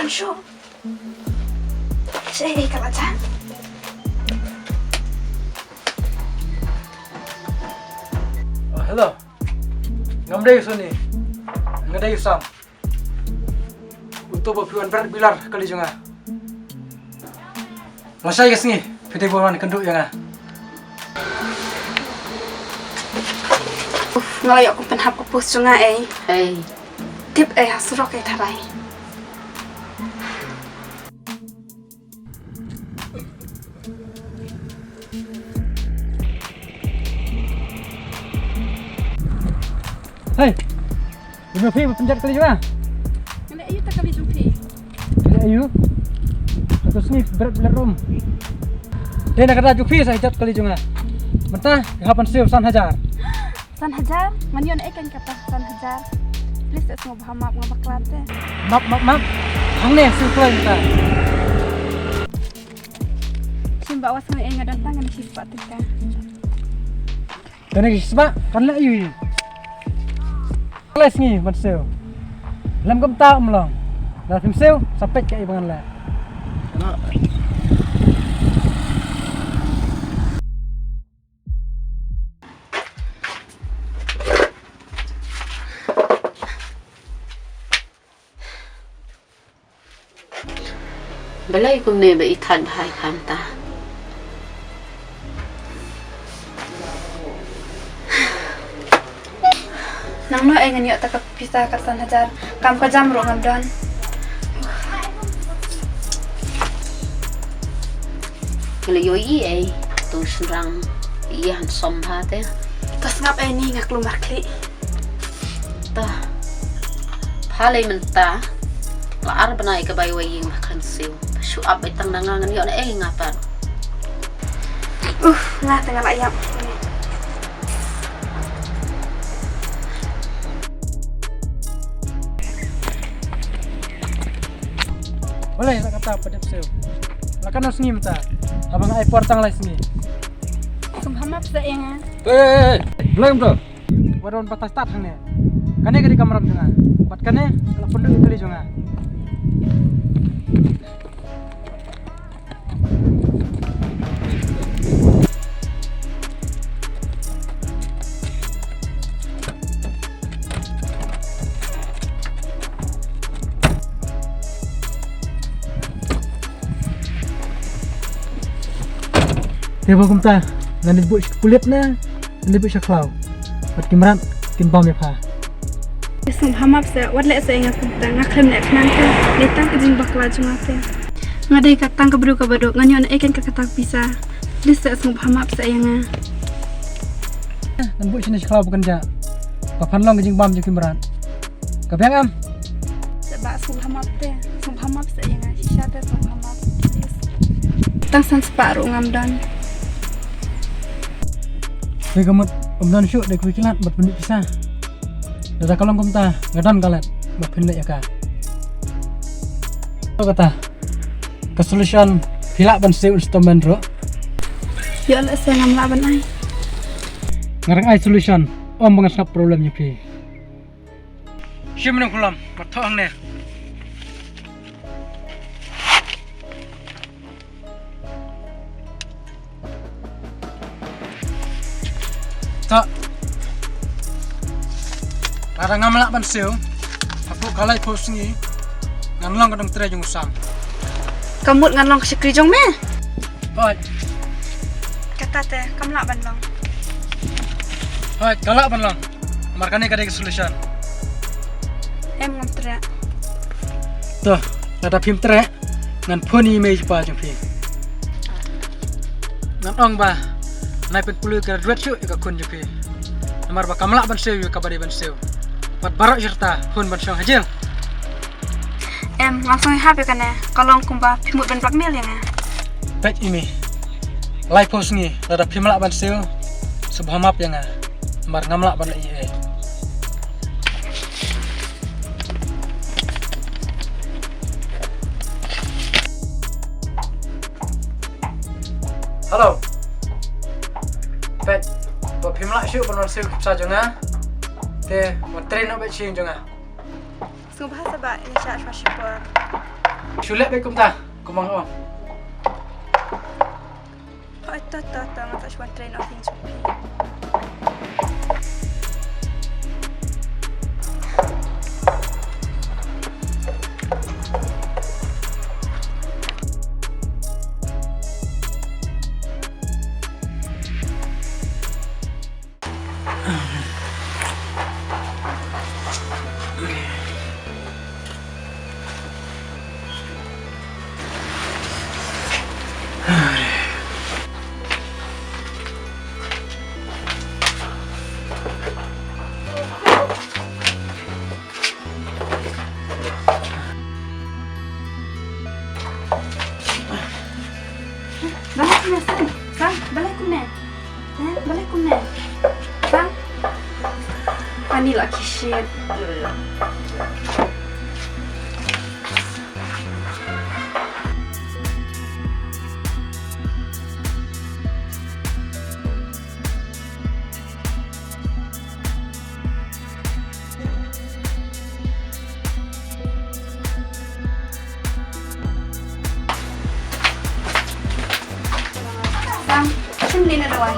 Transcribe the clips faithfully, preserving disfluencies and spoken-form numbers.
Shu. Shu, eh, ka la jan. Oh, hello. Ngam dei u Soni. Nga dei u Sam. Uto ba phi wan bret bilar kali jong nga. Lashai ka sngi phi dei ban wan kynduh ïa nga. Uf, nga la ïoh kum pynhap ka post jong nga ei. Hei. Tip ei ha surok ei tharai. Hei. Ïa phi ba pynjot kali jong nga. Nga leh aïu ta kali jong phi? Nga leh aïu? Ka sngi bret bret rum. Dei na kata jong phi sa jot kali jong nga. Mynta ka hap ban siew san hajar. San hajar? Ngan ïoh na ei kan kata san hajar. Please te sngewbha map nga bakla te. Map map map. Hangne siew kloi mynta. Shim ba was ngan ei nga don tang ngan shim ba te ka. Kane ki sbak kan leh aïu. Lai sngi ban siew. Lem kumta um long. Lada phim siew sa peit kaei ba ngan leh. Balei kumne ba i thait bha i khamta. Nangno ei ngan ïoh ta ka pisa ka san hajar, kam ka jam ruh ngam don. Nga la ïohi ei, tu shynrang ïa handsome bha te. To sngap ei ni nga klumar khlieh. Ta. Pha lei mynta. La ar bnai ka bai wei ïing ba khlem siew. Shu ap bai tang na nga ngan ïoh na ei nga pat. Uf, nga te nga la ïap. Balei la kata pat dep siew. La katno sngi mynta. Haba nga ai por tang lai sngi. Sngewbha map sa ïa nga. Hei, hei, hei. Balei mynta. Wat don batai stad hangne. Kane ka dei ka kamram jong nga. Bad kane ka la pynduh ïa kali jong nga. Te ba kumta, ngan leit buh sha ki pulit ne, ngan leit buh sha khlaw. Bad ki mrad kin bam ïa pha. Sngewbha map sa, wat leh sa ïa nga kumta, nga khlem leh khnang te, leh tang ka jingbakla jong nga te. Nga dei ka tang ka briew kaba duk, ngan ïoh na ei kan ka kata ka pisa. Please sa sngewbha map sa ïa nga. Ngan buh shane sha khlaw ba kynjah. Ba phan long ka jingbam jong ki mrad. Ka biang em? Sa ba sngewbha map te, sngewbha map sa ïa nga, shisha te sngewbha map, please. Tang san spah ruh ngam don. Te ka mut ym don shuh de kawei ki lad bad pynïoh pisa. Lada ka long kumta, nga don ka lad ba phin leh ïa ka. To kata. Ka solution phi lah ban siew installment ruh. Ïoh lehse ngam lah ban ai. Nga dang ai solution, ym ba ngan sngap problem ïa phi. Shim nongkhulam, mat thoh hangne. To. Lada ngam lah ban siew, hapoh ka laiphew sngi ngan long ka nongtrei jong u Sam. Ka mut ngan long ka shakri jong me? Hooid. Kata te kam lah ban long. Hooid, ka lah ban long. Namar kane ka dei ka solution. Em, ngam treh. To, lada phim treh, ngan phone ïa i mei i pa jong phi. Ngan ong ba nai pynpule graduate shuh ïa ka khun jong phi. Namar ba kam lah ban siew ïa kaba dei ban siew. Bad baroh shi rta hun ban shong ha jel. Em, ngam sngewhap ïa kane, ka long kumba phi mut ban blackmail ïa nga. Peit i mei. Laiphew sngi lada phim lah ban siew, sngewbha map ïa nga. Namar ngam lah ban leh ei ei. Hello. Peit, ba phim lah shuh ban wan siew ki pisa jong nga, te wan trei noh beit sha ïing jong nga. Sngewbha sa ba ïa shah shuwa shipor. Shu leh beit kumta, kumba nga ong. Hooid, to, to, to, nga sa shu wan trei noh ïing jong phi. Balei kumne, Sam? Sam, balei kumne? Eh, balei kumne? Sam? Ani la ki shit. Sam, shim ne na dawai.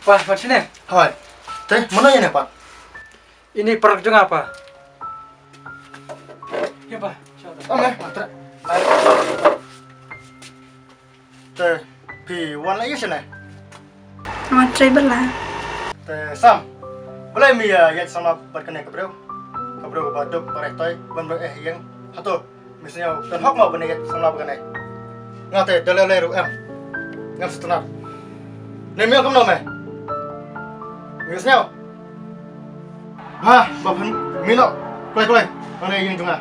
Pa, pat sini. Hai. Te, mano ïa ne pat? Ini paralok jong nga, Pa. Ïa, Pa. Ame, matra. Te phi wan la ïa shane? Wan trei bylla. Te Sam, balei me ïa ïaid samla bad kane ka briew? Ka briew kaba duk, ba reh toi, ban briew eh ïeng. Hato me sngew don hok mo ban ïaid samla bad kane? Nga te da lei lei ruh em, ngam sngewtynnat. Ne me ong kumno me? Me sngew? Ha, ba phin mih noh kloi kloi hangne ïing jong nga.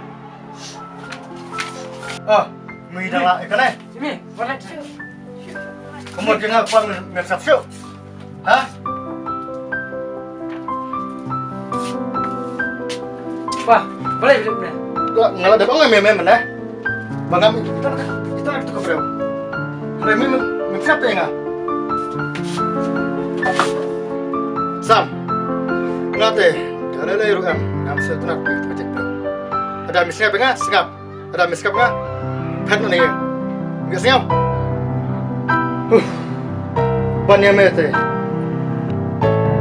Ah, mih da la ïa kane. Simi, wan leit. Ka mut jong nga, pa, me, me sap shuh. Ha? Pa, balei bit me? Nga la dep ong ïa me mynne ba ngam ïa kito, kito, kito ki briew. Hynrei me, me, me sngap ïa nga. Sam, nga te da lei lei ruh em, ngam sngewtynnat ïa kito ki briew. Lada me sngap ïa nga, sngap. Lada me sngap ïa nga, phet noh na ïing. Me sngew? Huh. Ban ïa me te.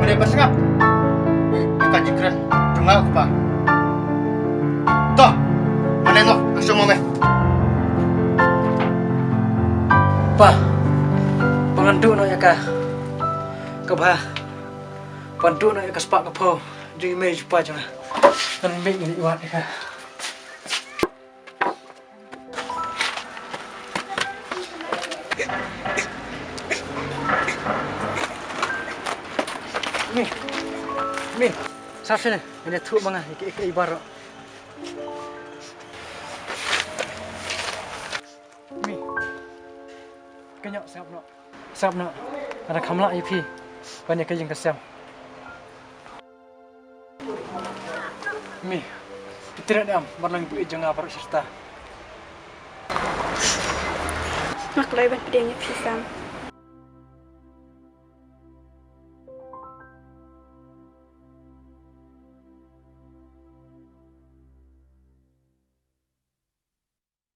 Me dei ban sngap ïa ka jingkren jong nga, ko pa. To, mane noh, nga shu ong ma me. Pa, ba ngan duh noh ïa ka, kaba, ban duh noh ïa ka spah ka phew jong i mei i pa jong nga. Ngan mih, ngan ïa wad ïa ka. Mi, mi, sap shane, ngan ïathuh ma nga ïa kiei kiei baroh. Mi, kynnoh sngap noh. Sngap noh. Nga dang kham lah ïa phi ban ïa ka ïing ka sem. Mi, phi treh ne em ban long i baieit jong nga baroh shi rta? Nga kloi ban pdiang ïa phi Sam.